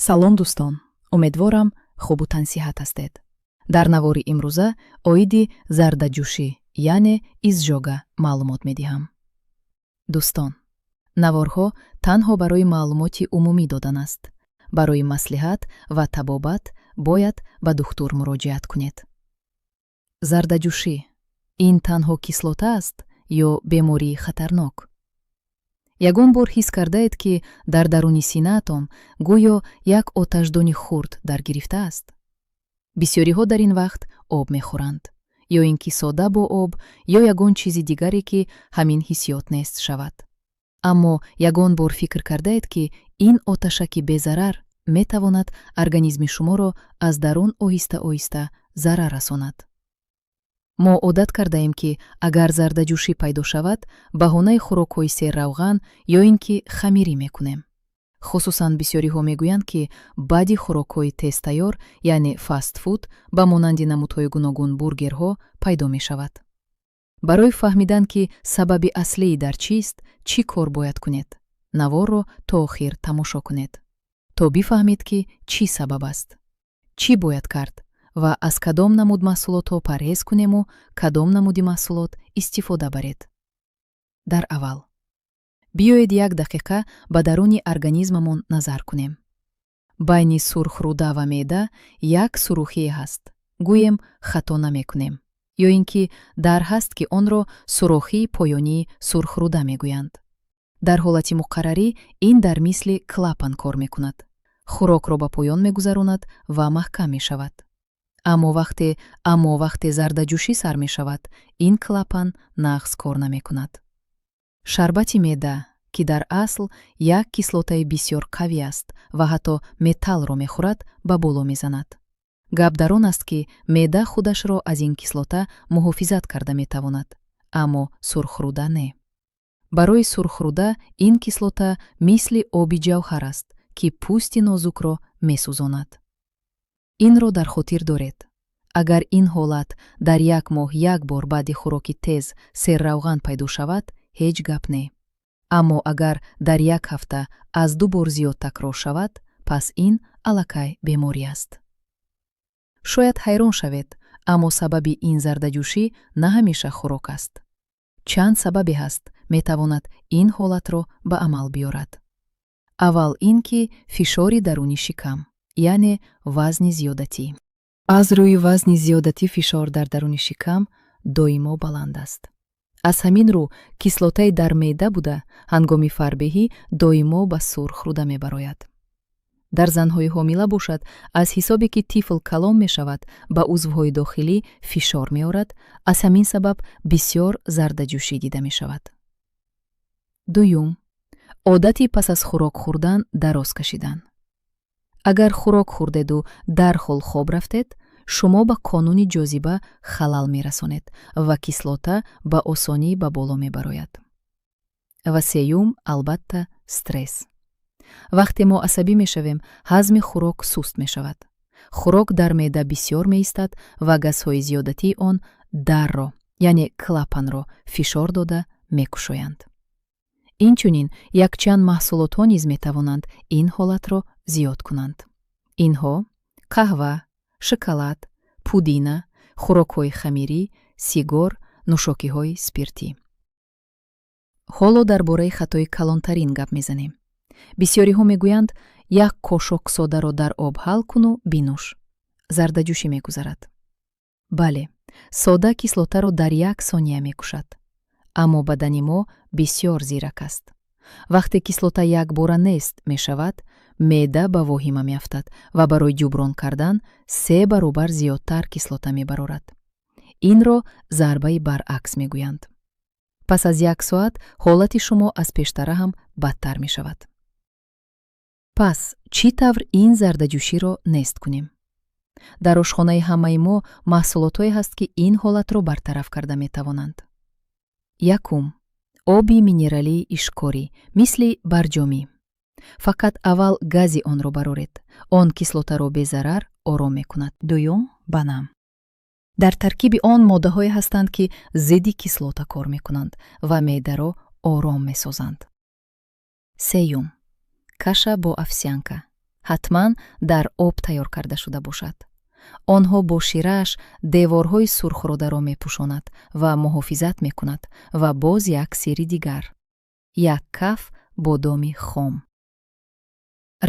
Салом, дӯстон! Умедворам, хубу тансиҳат ҳастед. Дар навори имрӯза оиди зардаҷӯшӣ, яъне изжога, маълумот медиҳам. Дӯстон, наворҳо танҳо барои маълумоти умумӣ додан аст. Барои маслиҳат ва табобат бояд ба духтур муроҷиат кунед. Зардаҷӯшӣ ин танҳо кислота аст ё бемории хатарнок? Ягон бор ҳис кардаед, ки дар даруни синаатон гӯё як оташдони хурд даргирифтааст? Бисёриҳо дар ин вақт об мехӯранд, ё ин ки сода бо об, ё ягон чизи дигаре, ки ҳамин ҳиссиёт нест шавад. Аммо ягон бор фикр кардаед, ки ин оташаки безарар метавонад организми шуморо аз дарун оҳиста оҳиста зарар расонад? Мо одат кардаем, ки агар зардаҷӯшӣ пайдо шавад, баҳонаи хӯрокҳои серравған ё ин ки хамирӣ мекунем. Хусусан бисёриҳо мегӯянд, ки баъди хӯрокҳои тезтайёр, яъне фастфуд, ба монанди намудҳои гуногун бургерҳо пайдо мешавад. Барои фаҳмидан, ки сабаби аслии дар чист, чӣ кор бояд кунед, наворро то охир тамошо кунед, то бифаҳмед, ки чӣ сабаб аст, чӣ бояд кард ва аз кадом намуд маҳсулотҳо парҳез кунему кадом намуди маҳсулот истифода баред. Дар аввал биёед, як дақиқа ба даруни организмамон назар кунем. Байни сурхрӯда ва меъда як сурӯхие ҳаст, гӯем, хато намекунем, ё ин ки дар ҳаст, ки онро сурохии поёнии сурхрӯда мегӯянд. Дар ҳолати муқаррарӣ ин дар мисли клапан кор мекунад, хӯрокро ба поён мегузаронад ва маҳкам мешавад. Аммо вақте зардаҷӯшӣ сар мешавад, ин клапан нағз кор намекунад. Шарбати меъда, ки дар асл як кислотаи бисёр қавӣ аст ва ҳатто металлро мехӯрад, ба боло мезанад. Гап дар он аст, ки меъда худашро аз ин кислота муҳофизат карда метавонад, аммо сурхрӯда не. Барои сурхрӯда ин кислота мисли оби ҷавҳар аст, ки пӯсти нозукро месӯзонад. Инро дар хотир доред: агар ин ҳолат дар як моҳ як бор баъди хӯроки тез серравған пайдо шавад, ҳеҷ гап не. Аммо агар дар як ҳафта аз ду бор зиёд такрор шавад, пас ин аллакай беморӣ аст. Шояд ҳайрон шавед, аммо сабаби ин зардаҷӯшӣ на ҳамеша хӯрок аст. Чанд сабабе ҳаст, метавонад ин ҳолатро ба амал биёрад. Аввал ин ки фишори даруни шикам, яъне вазни зиёдатӣ. Аз рӯи вазни зиёдатӣ фишор дар даруни шикам доимо баланд аст. Аз ҳамин рӯ кислотаи дар меъда буда ҳангоми фарбеҳӣ доимо ба сурхрӯда мебарояд. Дар занҳои ҳомила бошад, аз ҳисобе ки тифл калон мешавад, ба узвҳои дохилӣ фишор меорад, аз ҳамин сабаб бисёр зардаҷӯшӣ дида мешавад. Дуюм, одати пас аз хӯрок хӯрдан дароз кашидан. Агар хӯрок хӯрдеду дарҳол хоб рафтед, шумо ба қонуни ҷозиба халал мерасонед ва кислота ба осонӣ ба боло мебарояд. Ва сеюм, албатта, стресс. Вақте мо асабӣ мешавем, ҳазми хӯрок суст мешавад, хӯрок дар меъда бисёр меистад ва газҳои зиёдатии он дарро, яъне клапанро, фишор дода мекушоянд. Инчунин якчанд маҳсулотҳо низ метавонанд ин ҳолатро зиёд кунанд. Инҳо: қаҳва, шоколад, пудина, хӯрокҳои хамирӣ, сигор, нӯшокиҳои спиртӣ. Ҳоло дар бораи хатои калонтарин гап мезанем. Бисёриҳо мегӯянд: «Як қошуқ содаро дар об ҳал куну бинӯш, зардаҷӯшӣ мегузарад». Бале, сода кислотаро дар як сония мекушад, аммо бадани мо бисёр зирак аст. Вақте кислота якбора нест мешавад, меъда ба воҳима меафтад ва барои ҷуброн кардан се баробар зиёдтар кислота мебарорад. Инро зарбаи баръакс мегӯянд. Пас аз як соат ҳолати шумо аз пештара ҳам бадтар мешавад. Пас чӣ тавр ин зардаҷӯширо нест кунем? Дар ошхонаи ҳамаи мо маҳсулотҳое ҳаст, ки ин ҳолатро бартараф карда метавонанд. Якум, оби минералии ишкорӣ, мисли Барҷомӣ. Фақат аввал гази онро бароред, он кислотаро безарар ором мекунад. Дуюм, банан. Дар таркиби он моддаҳое ҳастанд, ки зидди кислота кор мекунанд ва меъдаро ором месозанд. Сеюм, каша бо овсянка. Ҳатман дар об тайёр карда шуда бошад. Онҳо бо ширааш деворҳои сурхродаро мепӯшонад ва муҳофизат мекунад. Ва боз як сирри дигар: як каф бодоми хом.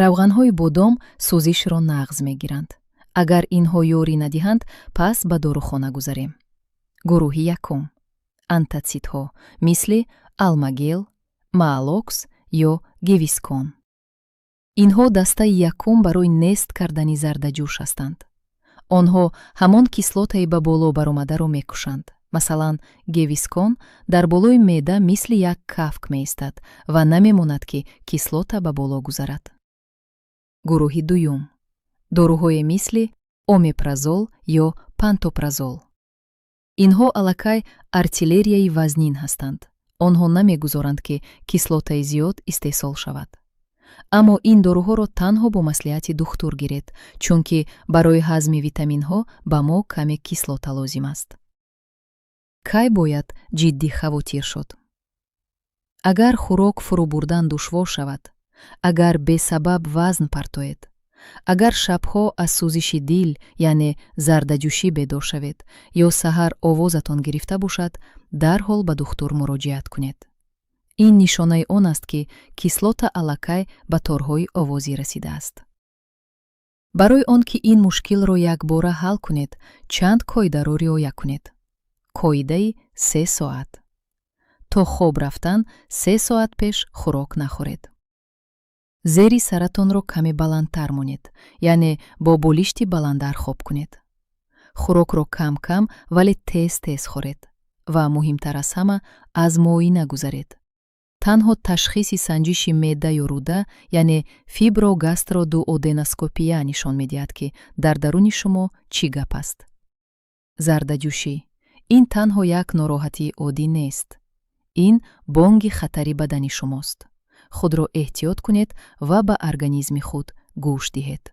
Равғанҳои бодом сӯзишро нағз мегиранд. Агар инҳо ёрӣ надиҳанд, пас ба дорухона гузарем. Гурӯҳи якум: антатсидҳо, мисли Алмагел, Маалокс ё Гевискон. Инҳо дастаи якум барои нест кардани зардаҷӯш ҳастанд. Онҳо ҳамон кислотаи ба боло баромадаро мекушанд. Масалан, Гевискон дар болои меъда мисли як кафк меистад ва намемонад, ки кислота ба боло гузарад. Гурӯҳи дуюм: доруҳое мисли омепразол ё пантопразол. Инҳо аллакай артиллерияи вазнин ҳастанд. Онҳо намегузоранд, ки кислотаи зиёд истеҳсол шавад. Аммо ин доруҳоро танҳо бо маслиҳати духтур гиред, чунки барои ҳазми витаминҳо ба мо каме кислота лозим аст. Кай бояд ҷиддӣ хавотир шуд? Агар хӯрок фурӯ бурдан душвор шавад, агар бесабаб вазн партоед, агар шабҳо аз сӯзиши дил, яъне зардаҷӯшӣ, бедор шавед ё саҳар овозатон гирифта бошад, дарҳол ба духтур муроҷиат кунед. Ин нишонаи он аст, ки кислота аллакай ба торҳои овозӣ расидааст. Барои он ки ин мушкилро якбора ҳал кунед, чанд қоидаро риоя кунед. Қоидаи 3 соат: то хоб рафтан 3 соат пеш хӯрок нахӯред. Зери саратонро каме баландтар монед, яъне бо болишти баландтар хоб кунед. Хӯрокро кам-кам, вале тез-тез хӯред. Ва муҳимтар аз ҳама, аз муоина гузаред. Танҳо ташхиси санҷиши меъда ё рӯда, яъне фиброгастродуоденоскопия, нишон медиҳад, ки дар даруни шумо чӣ гап аст. Зардаҷӯшӣ ин танҳо як нороҳатии оддӣ нест, ин бонги хатари бадани шумост. Худро эҳтиёт кунед ва ба организми худ гӯш диҳед.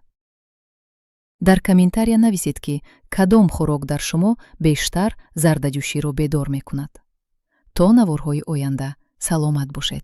Дар комментария нависед, ки кадом хӯрок дар шумо бештар зардаҷӯширо бедор мекунад. То наворҳои оянда саломат бошед.